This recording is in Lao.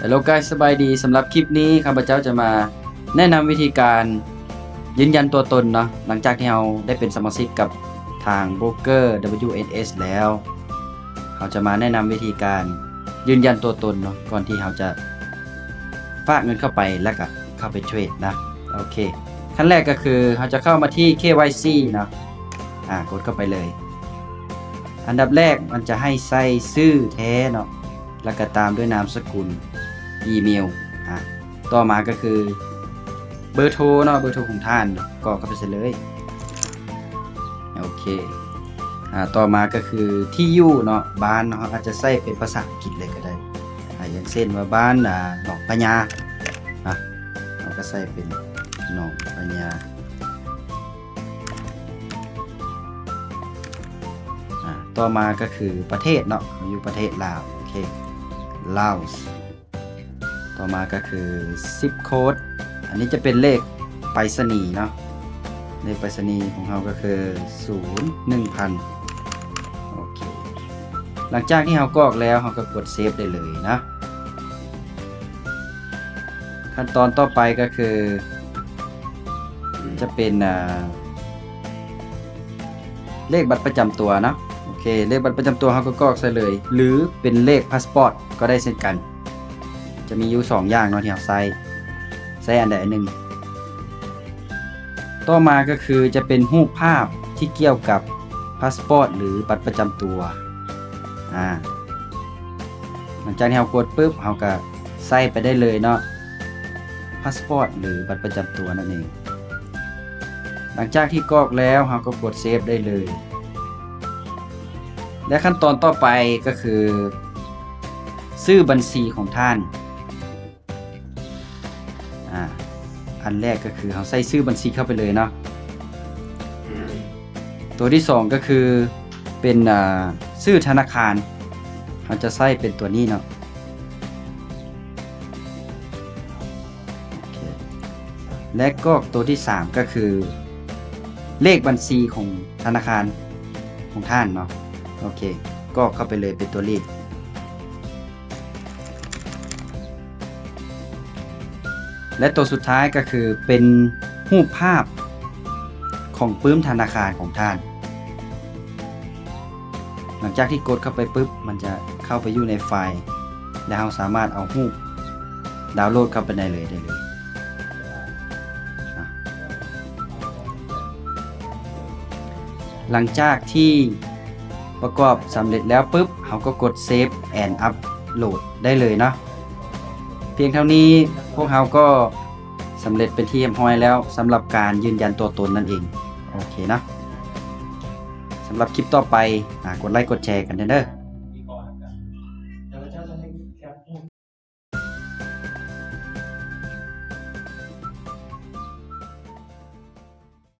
Hello guys ສະບາຍດີ. ສຳລັບຄລິບນີ້ ຂ້າພະເຈົ້າຈະມາແນະນຳວິທີການຢືນຢັນຕົວຕົນເນາະ ຫຼັງຈາກທີ່ເຮົາໄດ້ເປັນສະມາຊິກກັບທາງໂບຣກເກີ WNS ແລ້ວ. ເຮົາຈະມາແນະນຳວິທີການຢືນຢັນຕົວຕົນເນາະ ກ່ອນທີ່ເຮົາຈະຝາກເງິນເຂົ້າໄປ ແລ້ວກະເຂົ້າໄປເທຣດນະ. ໂອເຄ ຂັ້ນແລກກະຄືເຮົາຈະເຂົ້າມາທີ່ KYC ເນາະ ອາ ກົດເຂົ້າໄປເລີຍ. ອັນດັບແລກມັນຈະໃຫ້ໃສ່ຊື່ແທ້ເນາະ ແລ້ວກະຕາມດ້ວຍນາມສະກຸນ ອີເມວ ອາ ຕໍ່ມາກະຄືເບີໂທເນາະ ເບີໂທຂອງທ່ານ ກອກເຂົ້າໄປໃສ່ເລີຍ. ໂອເຄ ອາ ຕໍ່ມາກະຄືທີ່ຢູ່ເນາະ ບ້ານເຮົາອາດຈະໃສ່ເປັນພາສາອັງກິດເລີຍກະໄດ້ ອາ ຢ່າງເຊັ່ນວ່າບ້ານ ອາ ໜອງພະຍາ ອາ ເຮົາກະໃສ່ເປັນໜອງພະຍາ. ອາ ຕໍ່ມາກະຄືປະເທດເນາະ ເຮົາຢູ່ປະເທດລາວ. ໂອເຄ ລາວ. ຕໍ່ມາກະຄືຊິບໂຄດ ອັນນີ້ຈະເປັນເລກໄປສະນີເນາະ ເລກໄປສະນີຂອງເຮົາກະຄືສູນໜຶ່ງພັນ. ໂອເຄ ຫຼັງຈາກທີ່ເຮົາກອກແລ້ວ ເຮົາກະກົດເຊບໄດ້ເລີຍເນາະ. ຂັ້ນຕອນຕໍ່ໄປກະຄືຈະເປັນ ອາ ເລກບັດປະຈຳຕົວເນາະ. ໂອເຄ ເລກບັດປະຈຳຕົວເຮົາກະກອກໃສ່ເລີຍ ຫຼືເປັນເລກພາສປອດກະໄດ້ເຊັ່ນກັນ. ຈະມີຢູ່ສອງຢ່າງເນາະທີ່ເຮົາໃຊ້ ໃຊ້ອັນໃດອັນໜຶ່ງ. ຕໍ່ມາກະຄືຈະເປັນຮູບພາບທີ່ກ່ຽວກັບພາສປອດ ຫຼືບັດປະຈຳຕົວ. ອາ ຫຼັງຈາກທີ່ເຮົາກົດປຶບ ເຮົາກະໃສ່ໄປໄດ້ເລີຍເນາະ ພາສປອດ ຫຼືບັດປະຈຳຕົວນັ້ນເອງ. ຫຼັງຈາກທີ່ກອກແລ້ວ ເຮົາກະກົດເຊບໄດ້ເລີຍ ແລະຂັ້ນຕອນຕໍ່ໄປກະຄືຊື່ບັນຊີຂອງທ່ານ. ອາ ອັນແລກກະຄືເຮົາໃສ່ຊື່ບັນຊີເຂົ້າໄປເລີຍເນາະ. ໂຕທີສອງກະຄືເປັນ ອາ ຊື່ທະນາຄານ ເຮົາຈະໃສ່ເປັນໂຕນີ້ເນາະ. ໂອເຄ ແລະກອກໂຕທີສາມກະຄືເລກບັນຊີຂອງທະນາຄານຂອງທ່ານເນາະ. ໂອເຄ ກອກເຂົ້າໄປເລີຍເປັນຕົວເລກ. ແລະໂຕສຸດທ້າຍກະຄືເປັນຮູບພາບຂອງປຶ້ມທະນາຄານຂອງທ່ານ. ຫຼັງຈາກທີ່ກົດເຂົ້າໄປປຶບ ມັນຈະເຂົ້າໄປຢູ່ໃນໄຟລ໌ ແລະເຮົາສາມາດເອົາຮູບດາວໂຫຼດເຂົ້າໄປໄດ້ເລີຍ ໄດ້ເລີຍ. ຫຼັງຈາກທີ່ປະກອບສຳເລັດແລ້ວປຶບ ເຮົາກະກົດ Save and Upload ໄດ້ເລີຍເນາະ. ພຽງເທົ່ານີ້ພວກເຮົາກໍສຳເລັດເປັນທີ່ຮຽບຮ້ອຍແລ້ວ ສຳລັບການຢືນຢັນຕົວຕົນນັ້ນເອງ. ໂອເຄເນາະ ສຳລັບຄລິບຕໍ່ໄປ ອາ ກົດໄລກ໌ກົດແຊກັນເດີ.